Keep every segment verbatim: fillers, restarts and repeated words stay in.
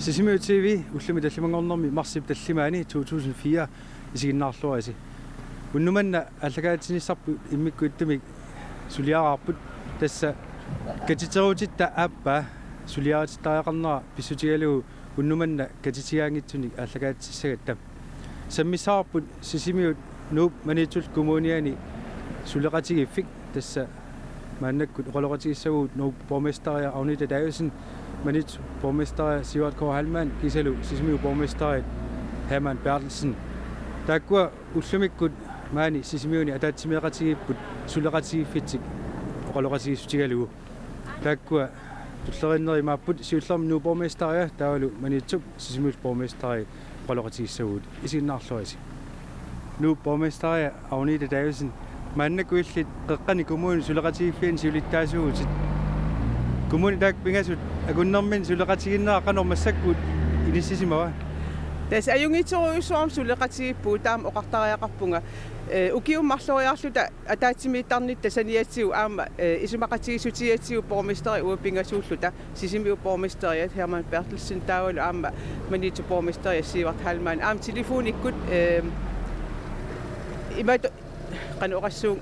Sisimiut T V ullumi tallimanngornermi marsip tallimaani to tusind fire isiginnaarluarisi. Unnuk manna aallakaatitsinissarput immikkut ittumik suliaraarput, tassa katiterutitta aappaa suliaritittariaqarnera pissutigalugu unnuk manna katitigaanngitsunik aallakaatitsissagatta. Sammissavarput Sisimiut Nuup Maniitsullu Kommuniani suleqatigiiffik, tassa maannakkut oqaloqatigissavugut Nuup borgmesteria Agnete Davidsen, Maniitsup borgmesteria Sivert K. Heilmann kiisalu Sisimiut borgmesteri Hermann Berthelsen. Taakkua ullumikkut maani Sisimiuni ataatsimeeqatigiipput suleqatigiiffitsik oqaloqatigiissutigalugu. Taakkua tulleriinneri imaapput siullermik Nuup borgmesteria taavalu Maniitsup Sisimiut borgmesteri oqaloqatigissavugut. Isiginnaarluarisi. Nuup borgmesteria Agnete Davidsen, maannakkut illit qeqqani kommunip suleqatigiiffiani siulittaasuuvutit. Kommunit taakku pingasut akunnerminni suleqatigiinnerat qanoq massakkut inissisimava? Tassa ajunngitsorujussuarmik suleqatigiippugut, taama oqartariaqarpunga. Eh, ukiut marloriarluta ataatsimiittarnitta saniatigut aamma, eh, isumaqatigiissutigigatigut borgmesterit uagut pingasuulluta, Sisimiut borgmesteria Hermann Berthelsen taavalu aamma Maniitsup borgmesteria Sivert Heilmann aamma telefonikkut, eh, imaattoq qanoq oqassuunga,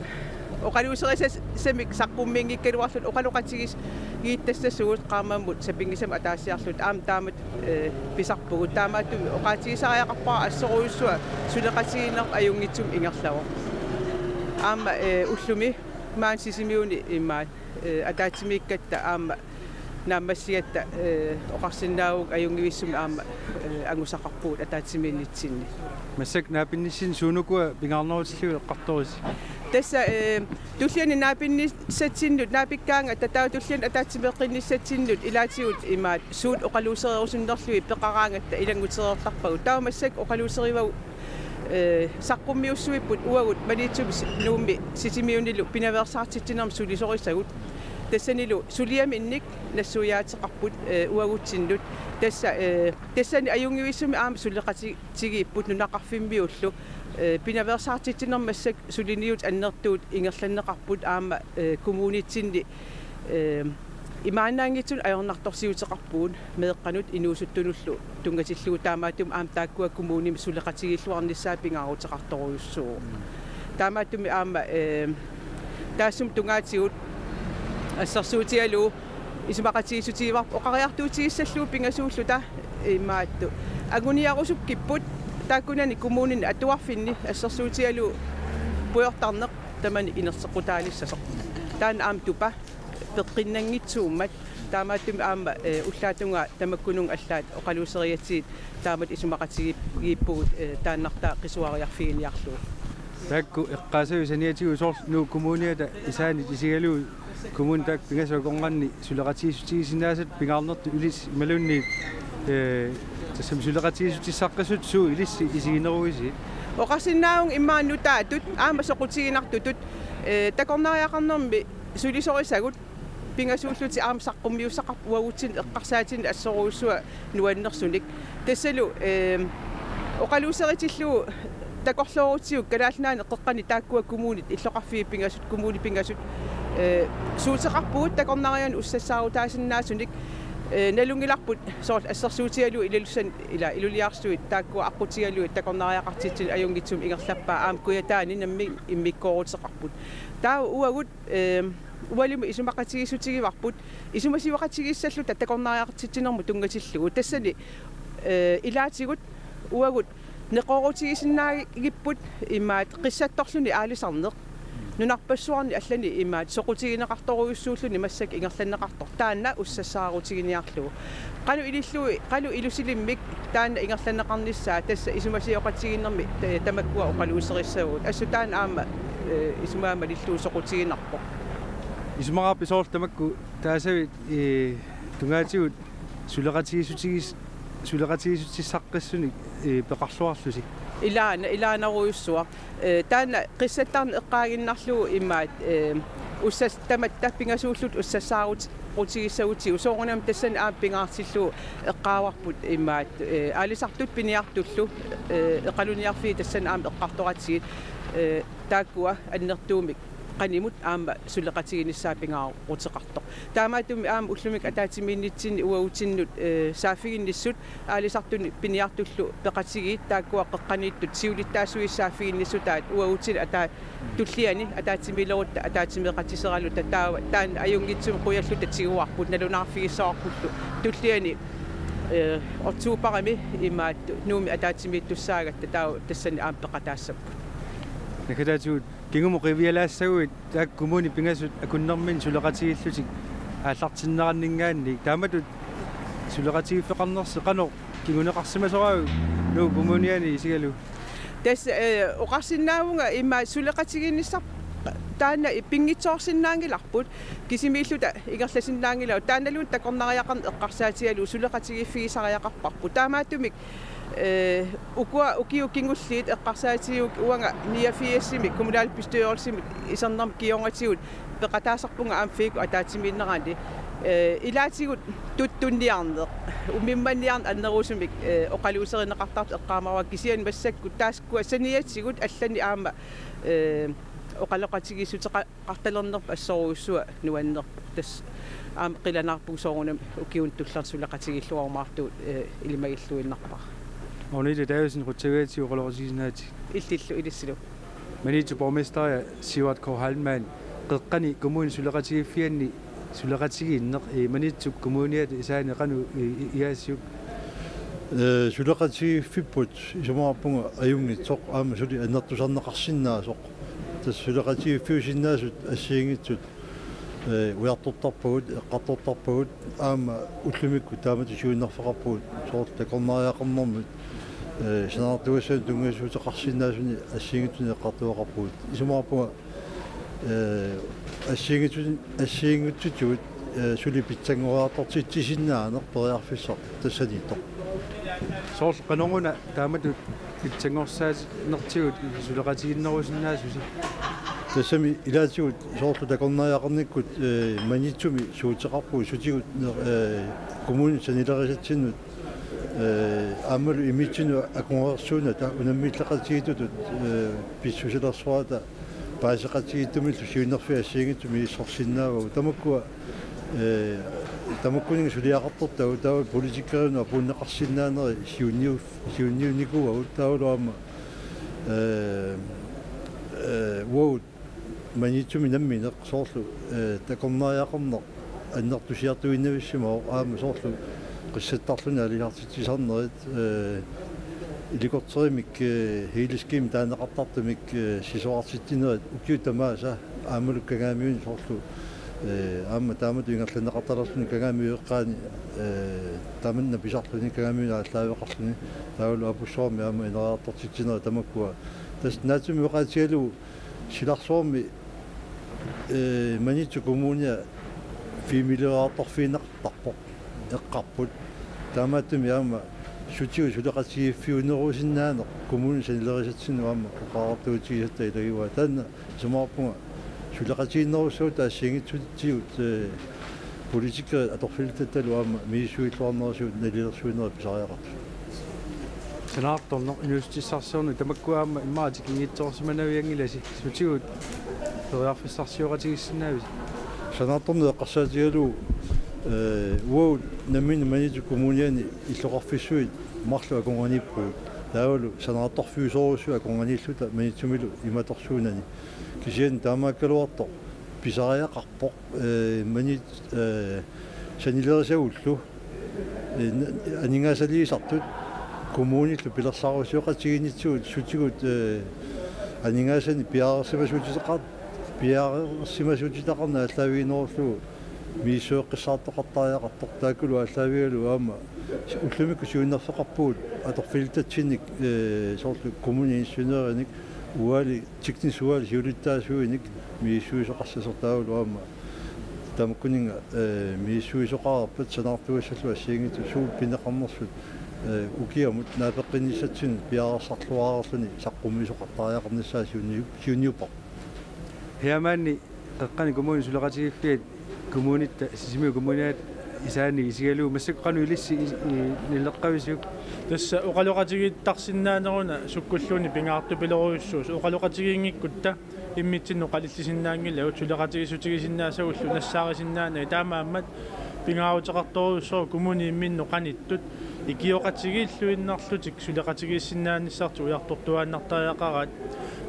oqaluuserisassamik saqqummiinngikkaluarluta oqaloqatigiittassasugut qaammammut sapinngisamik ataasiarluta aamma taamatut, eh, pisarpugut. Taamaattumik oqaatigisariaqarpara assorujussuaq suleqatigiinneq ajunngitsumik ingerlavoq. Aamma, eh, ullumi maani Sisimiuni imaat, eh, ataatsimiikkatta aamma naammassigatta, eh, oqarsinnaavugut ajunngivissumik aamma, eh, angusaqarpugut ataatsimiinnitsinni. Massakkut naapinnissinni suunukua pingaarnerutillugit eqqartorisi? Tassa, eh, tulliani naapinnissatsinnut, naapikkaangatta taava tulliani ataatsimeeqqinnissatsinnut ilaatigut imaat suut oqaluusereerusunnerlugit peqaraangatta ilanngutereertarpagut. Taava massakkut oqaluuserivagut, eh, saqqummiussuipput uagut Maniitsumi, Nuummi Sisimiunilu pinaveersaartitsinermik sulisorisagut. Tassanilu suliaminnik nassuiaateqarput, eh, uagutsinnut. Tassa, eh, tassani ajunngivissumik aamma suleqatigiipput nunaqarfimmiullu, eh, pinaveersaartitsinermi massakkut suliniutit annertuut ingerlanneqarput aamma, eh, kommunitsinni, eh, imaannaanngitsunik ajornartorsiuteqarpugut meeqqanut inuusuttunullu tunngatillugu, taamaattumik aamma taakkua kommunimi suleqatigiilluarnissaat pingaaruteqartorujussuuvoq. Mm. Taamaattumik aamma, eh, taassuma tungaatigut assersuutigalugu isumaqatigiissutigivarput oqariartuutigissallugu pingasuulluta imaattoq anguniarusukkipput taakkunani kommunini atuarfinni assersuutigalugu pujortarneq tamanit inerteqqutaalissasoq. Taanna aamma tupa peqqinnanngitsuummat, taamaattumik aamma, eh, ullaap tungaa tamakkununnga allaat oqaluuserigatsigit taamatut isumaqatigiippugut, eh, taannartaa qisuariarfiginiarlugu. Taakku eqqaasavit saniatigut soorlu Nuup Kommuniata isaanit isigalugu kommunit taakku pingasut akornanni suleqatigiissutigisinnaasat pingaarnertut ilissi imaluunniit, eh, tassami suleqatigiissutissaqqissutsit suut ilissi isigineruisi? Oqarsinnaavunga immaqa nutaatut aamma soqutiginartutut, eh, takornariaqarnermi sulisorisagut pingasuullutik aamma saqqummiussaqarput uagutsinnut eqqarsaatinik assorujussuaq nuannersunik. Tassalu, eh, oqaluuseritillugu takorloorutigu Kalaallit Nunaanni qeqqani taakkua kommunit illoqarfiit pingasut, kommunit pingasut, eh, suuteqarpugut takornarianut ussassaarutaasinnaasunik, eh, nalunngilarput soorlu assersuutigalugu Ilulissani ila Ilulissarsuit taakkua aqqutigalugit takornariaqartitsineq ajunngitsumik ingerlappaa aamma Kujataani nammineq immikkooruteqarput. Taava uagut, eh, ualimut isumaqatigiissutigivarput isumasioqatigiissalluta takornariaqartitsinermut tunngatillugu. Tassani, eh, ilaatigut uagut neqeroorutigisinnaagipput imaat qissattorluni aalisarneq. Nunarpassuarni allani imaat soqutigineqartorujussuulluni massakkut ingerlanneqartoq. Taanna ussassaarutigineqarlugu. Qanoq ilillugu, qanoq ilusilimmik taanna ingerlanneqarnissaa tassa isumasioqatigiinnermi ta-, tamakkua oqaluuserissavagut. Assut taanna aamma, eh, isumaga malillugu soqutiginarpoq. Isumaqarpit soorlu tamakku taasavit, eh, tungaatigut suleqatigiissutigis-, suleqatigiissutissaqqissunik, eh, peqarluarlusi? Ilaana, ilaanerujussuaq. Eh, taanna qissattarneq eqqaaginnarlugu imaat, eh, ussas-, tamatta pingasuulluta ussassaarut-, -rutigissagutsigu soorunami tassani aamma pingaartillugu eqqaavarput imaat, eh, aalisartut piniartullu, eh, eqalunniarfiit tassani aamma eqqartoratsigit, eh, taakkua annertuumik qanimut aamma suleqatiginissaa pingaaruteqartoq. Taamaattumik aamma ullumikkut ataatsimiinnitsinni uagutsinnut, eh, saaffiginnissut aalisartuni piniartullu peqatigiit taakkua qeqqaniittut siulittaasuisa saaffiginnissutaat uagutsinnut ataa-, tulliani ataatsimiilerutta ataatsimeeqatiseraluta taava taanna ajunngitsumik qujalluta tiguarput nalunaarfigissavarpullu tulliani, eh, oktobarimi imaattoq Nuummi ataatsimiittussaagatta taava tassani aamma peqataassapput. Naggataatigut kingumut qivialaassaguit taakku kommunit pingasut akunnerminni suleqatigiillutik aallartinneranninngaanniit taamatut suleqatigiiffeqarnersi qanoq kinguneqarsimasoraajuk Nuuk Kommuniani isigalugu? Tassa, eh, oqarsinnaavunga immaqa suleqatigiinnissaq taanna pinngitsoorsinnaanngilarput kisimiilluta ingerlasinnaanngilagut taannaluunniit takornariaqarneq eqqarsaatigalugu suleqatigiiffigisariaqarparput. Taamaattumik, eh, ukua ukiut kingulliit eqqarsaatigalugu uanga niogfirsimi kommunalbestyrelsimi isernermut kingornatigut peqataasarpunga aamma Fiikkut ataatsimiinnerani, eh, ilaatigut tuttunniarneq, ummimmanniarneq annerusumik, eh, oqaluuserineqartartoq eqqaamavara kisianni massakkut taakkua saniatigut allanit aamma, eh, oqaloqatigiissuteqa-, qartalernerput assorujussuaq nuannerpoq. Tassa aamma qilanaarpugut soorunami ukiuni tulliini suleqatigiilluarumaartugut, eh, ilimagilluinnarpara. Agnete Davidsen, qutsavigaatigut oqaloqatigisinnaagakkit. Illillu ilissilu. Maniitsumi borgmesteri Sivert K. Heilmann, qeqqani kommunit suleqatigiiffianni suleqatigiinneq, eh, Maniitsup Kommuniata isaani qanoq, eh, i-, igaasiuk? Eh, suleqatigiiffipput isumaqarpunga ajunngitsoq aamma suli annertusarneqarsinnaasoq. Tassa suleqatigiiffiusinnaasut assigiinngitsut, eh, ujartortarpagut, eqqartortarpagut, aamma ullumikkut taamatut siunnerfeqarpugut, soorlu takornariaqarnermut, eh, sanaartugassanut tunngassuteqarsinnaasunik assigiinngitsunik eqqartueqarpugut. Isumaqarpunga, eh, assigiinngitsu-, assigiinngitsutigut, eh, suli pitsanngoriartortitsisinnaaneq periarfissaq tassaniittoq. Soorlu qanoruna taamatut pitsanngorsaatitsinertigut suleqatigiinnerusinnaasusi? Tassami ilaatigut soorlu takornariaqarnikkut, eh, Maniitsumi suuteqarpugut sutigut, eh, kommunit sanilerisatsinnut, eh, aammalu immitsinnut akunnersuunata unammileqatigiittutut, eh, pissusilersorata paaseqatigiittumillu siunnerfiit assigiinngitsut misissorsinnaavagut. Tamakkua, eh, tamakkuninnga suliaqartortagut taava politikerinut apuunneqarsinnaaneri siunniu-, siunniunnikuuagut taavalu aamma, eh, eh, uagut Maniitsumi nammineq soorlu, eh, takornariaqarneq annertusiartuinnavissimavoq aamma soorlu qissattarluni aalisartitsisarnerit, eh, helikopterimik, eh, heliskimik taaneqartartumik, eh, sisorartitsinerit ukiut tamaasa aammalu Kangaamiuni soorlu, eh, aamma taamatut ingerlanneqartalerluni Kangaamiut eqqaani, eh, tamanna pisarluni Kangaamiuni aallaaveqarluni taavalu Apussuarmi aamma ineriartortitsinerit tamakkua. Tassa naatsumik oqaatigalugu silarsuarmi, eh, Maniitsup Kommunia filmiliorartorfigineqartarpoq eqqarput. Taamaattumik aamma sutigut suleqatigiiffiunerusinnaaneq kommunit sanilerisatsinnut aamma oqariartuutigisatta ilagivaat. Taanna isumaqarpunga suleqatigiinnerussagutta assigiinngitsutigut, eh, politikerit atorfilitattalu aamma misissuilluarnerisigut nalilersuinerit pisariaqartut. Sanaartorneq inuussutissarsiorneq tamakkua aamma immaqa tikinngitsoorsimanavianngilasi, sutigut periarfissarsioqatigiissinnaavisi? Sanaartorneq eqqarsaatigalugu, eh, uagut nammineq Maniitsup Kommuniani illoqarfissuit marluk akornanniippugut. Taavalu sanaartorfiusorujussuit akornanniilluta Maniitsumilu imatorsuunani. Kisianni taamaakkaluartoq pisariaqarpoq, eh, Maniit, eh, sanilerisagullu, eh, n-, aningaasaliisartut kommunillu pilersaarusioqatigiinnitsigut sutigut, eh, aningaasanik piareersimasuutitaqar-, piareersimasuutitaqarneq aallaaviginerullugu misissueqqissaartoqartariaqartoq. Taakkulu aallaavigalugu aamma ullumikkut siunnerfeqarpugut atorfilitatsinnik, eh, soorlu kommuneingeniørinik, udvalg, teknisk udvalg siulittaasuinik misissuisoqassasoq taavalu aamma tamakkuninnga, eh, misissuisoqareerpat sanaartugassallu assigiinngitsut suut pineqarnersut, eh, ukiamut naapeqqinnissatsinnut piareersarluareerluni saqqummiisoqartariaqarnissaa siunniu-, siunniupparput. Heermanni qeqqani kommunit suleqatigiiffiat kommunitta Sisimiut Kommuniata isaannik isigalugu massakkut qanoq ilissi i-, i-, naleqqavisiuk? Tassa oqaloqatigiittarsinnaaneruna sukkulluunniit pingaartupilorujussuusoq oqaloqatigiinngikkutta Immitsinnut qalillisinnaanngilagut, suleqatigiissutigisinnaasagullu nassaarisinnaanagit, taamaammat pingaaruteqartorujussuuvoq kommunit imminnut qanittut ikioqatigiilluinnarlutik suleqatigiissinnaanissartik ujartortuaannartariaqaraat.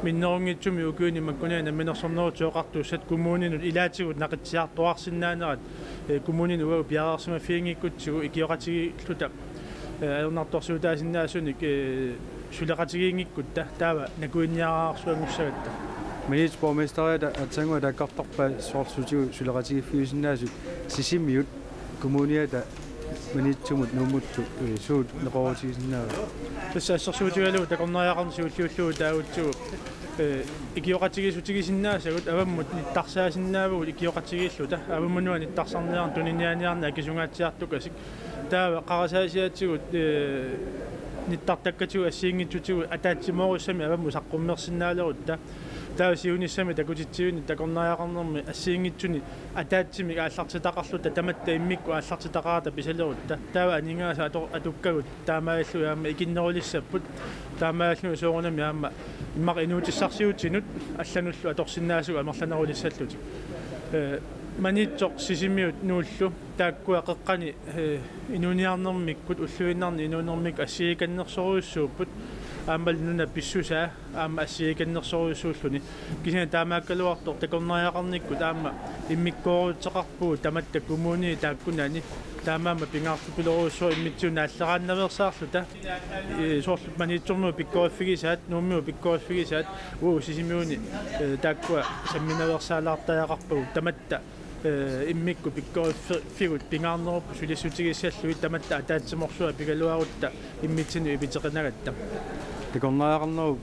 Minnerunngitsumik ukiuni makkunani Namminersornerullutik Oqartussat kommuninut ilaatigut naqitsiartuaarsinnaanerat, eh, kommuninut uagut piareersimaffiginngikkutsigu ikioqatigiilluta, eh, ajornartorsiutaasinnaasunik, eh, suleqatigiinngikkutta, taava nakuinniararsuanngussagatta. Maniitsumi borgmesteriata aatsaannguaq taakkartarpaa soorlu sutigut suleqatigiiffiusinnaasut Sisimiut kommuniata Maniitsumut Nuummullu, eh, suut neqeroorutigisinnaava? Tassa assersuutigalugu takornariaqarneq siulliullugu taagutsigu, eh, ikioqatigiissutigisinnaasavut avammut nittarsaasinnaavagut ikioqatigiilluta, avammut una nittarsarniarneq tuniniaaniarneq akisungaatsiartukasik. Taava qarasaasiatigut, eh, nittartakkatigut assigiinngitsutigut ataatsimoorussamik avammut saqqummersinnaalerutta. Taava siunissami takutitsivinni takornariaqarnermi assigiinngitsuni ataatsimik aallartitaqarluta tamatta immikkut aallartitaqarata pisalerutta. Taava aningaasat ato-, atukkagut taamaalillugit aamma ikinnerulissapput. Taamaalilluni soorunami aamma immaqa inuutissarsiutinut allanullu atorsinnaasut amerlanerulissallutik. Eh, Maniitsoq Sisimiut Nuullu taakkua qeqqani, eh, inuuniarnermikkut, ulluinnarni inuunermikkut assigiikannersorujussuupput, aammalu nunap pissusaa aamma assigiikannersorujussuulluni. Kisianni taamaakkaluartoq takornariaqarnikkut aamma immikkoorutseqarpugut tamatta kommunii taakkunani, taamaammat pingaartupilorujussuaq immitsinnut naalleraannaveersaarluta. Eh, soorlu Maniitsormiut pikkoriffigisaat, Nuummiut pikkoriffigisaat, uagut Sisimiuni, eh, taakkua samminaveersaalaartariaqarpagut tamatta, eh, immikkut pikkoriffigut pingaarnerupput sulissutigissallugit tamatta ataatsimoorsuaq pigaluarutta immitsinnut ipiteqinagatta. Takornariaqarnerup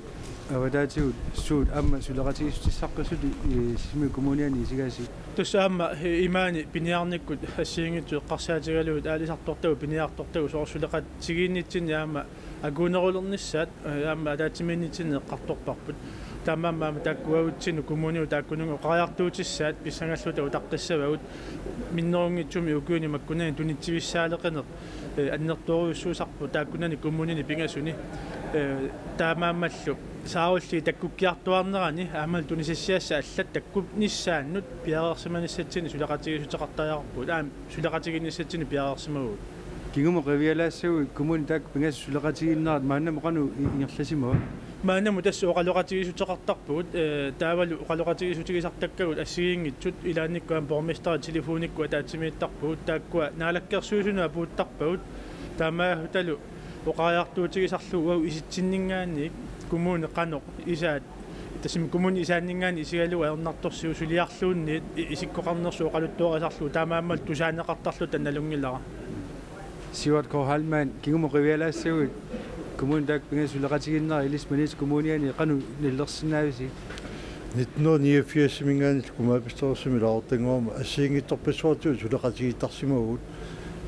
avataatigut suut aamma suleqatigiissutissaqqippisi, eh, Sisimiut kommuniani isigaasi? Tassa aamma, eh, imaani piniarnikkut assigiinngitsut eqqarsaatigalugit aalisartortagut piniartortagut soorlu suleqatigiinnitsinni aamma akuunerulernissaat, eh, aamma ataatsimiinnitsinni eqqartorparput. Taamaammat aamma taakkuagutsinnut kommuninut taakkununnga oqariartuutissaat pissangalluta utaqqissavagut, minnerunngitsumik ukiuni makkunani tunitsivissaaleqineq, eh, annertoorujussuusarpoq taakkunani kommunini pingasuni. Eh, taamaammallu saarulliit takkukkiartuaarnerani aammalu tunisassiassat allat takkunissaannut piareersimanissatsinnik suleqatigiissuteqartariaqarpugut. Aamma suleqatigiinnissatsinnut piareersimavugut. Kingumut qivialaassaguit kommunit taakku pingasut suleqatigiinnerat maannamut qanoq i-, ingerlasimava? Maannamut tassa oqaloqatigiissuteqartarpugut, eh, taavalu oqaloqatigiissutigisartakkagut assigiinngitsut, ilaannikkut aamma borgmesteri telefonikkut ataatsimiittarpugut, taakkua Naalakkersuisunut apuuttarpagut, taamaalillutalu oqariartuutigisarlugu uagut isitsinninngaanniit kommuni qanoq isaat, tassami kommuni isaanninngaanniit isigalugu ajornartorsiut suliarluunniit i-, isikkoqarnersut oqaluttuarisarlugu, taamaammallu tusaaneqartarluta nalunngilara. Sivert K. Heilmann, kingumut qivialaassaguit kommunit taakku pingasut suleqatigiinnerat ilissi Maniitsup kommuniani qanoq nalilersinnaavisi? Nitten hundrede niogfirsimiingaanniit kommunalbestyrelsimi ilaasortannguamik assigiinngitsorpassuartigut suleqatigiittarsimavugut,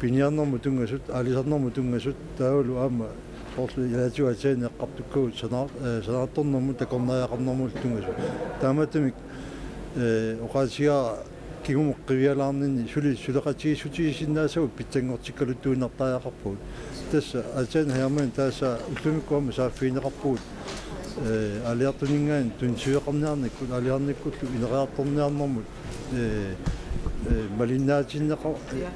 piniarnermut tunngasut, aalisarnermut tunngasut, taavalu aamma soorlu ilaatigut aatsaat eqqartukkagut sanar-, eh, sanaartornermut takornariaqarnermullu tunngasut. Taamaattumik, eh, oqaatigaara kingumut qivialaarninni suli suleqatigiissutigisinnaasavut pitsanngortikkaluttuinnartariaqarpagut. Tassa aatsaat Hermann tassa ullumikkut aamma saaffigineqarpugut, eh, aalajartuninngaanniit tunisiveqarniarnikkut, aalajangernikkullu ineriartorniarnermut, eh, eh, malinnaatinneqa-, eh,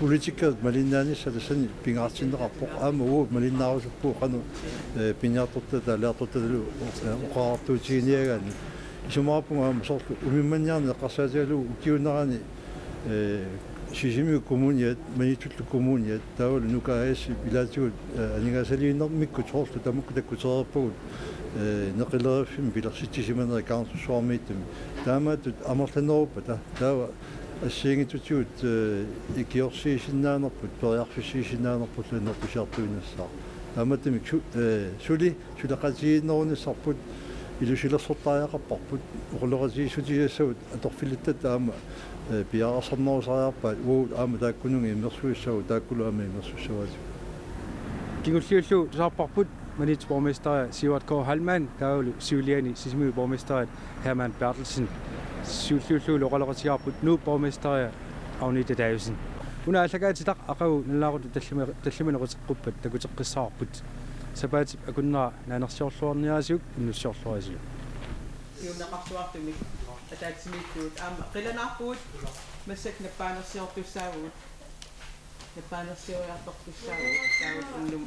politikerit malinnaanissaq tassani pingaartinneqarpoq. Aamma uagut malinnaarusuppugut qanoq, eh, piniartortata aalajartortatalu, eh, oqariartuutiginiagaanni. Isumaqarpunga aamma soorlu umimmanniarneq eqqarsaatigalugu ukiuunerani, eh, Sisimiut kommuniat, Maniitsullu kommuniat, taavalu Nuka A/S ilaatigut, eh, aningaasaliinermikkut soorlu tamakku takkutereerpagut, eh, neqileriffimmi pilersitsisimanerit Kangerlussuarmiittumi. Taamaattut amerlaneruppata, taava assigiinngitsutigut, eh, ikiorsiisinnaanerput, periarfissiisinnaanerpullu annertusiartuinnassaaq. Taamaattumik su-, eh, suli suleqatigiinnerunissarput ilusilersortariaqarparput, oqaloqatigiissutigisassavut atorfilittatta aamma, eh, piareersarnerusariaqarpaat, uagut aamma taakkununnga immersuissavagut, taakkulu aamma immersuissavaatigut. Kingulliullugu tusarparput Maniitsup borgmesteria Sivert K. Heilmann taavalu siuliani Sisimiut borgmesteria Hermann Berthelsen. Siulliullugu oqaloqatigaarput Nuup borgmesteria Agnete Davidsen. Una aallakaatitaq aqagu nalunaaqutaq tallimi-, tallimanik quteqquppat takuteqqissavarput. Sapaatip akunnera naanersiorluarniarisiuk innussiorluarisiuk. Unneqarsuartumik ataatsimiittugut aamma qilanaarpugut, massakkut nappaanersiortussaavugut, nappaanersioriartortussaavugut taava unnuk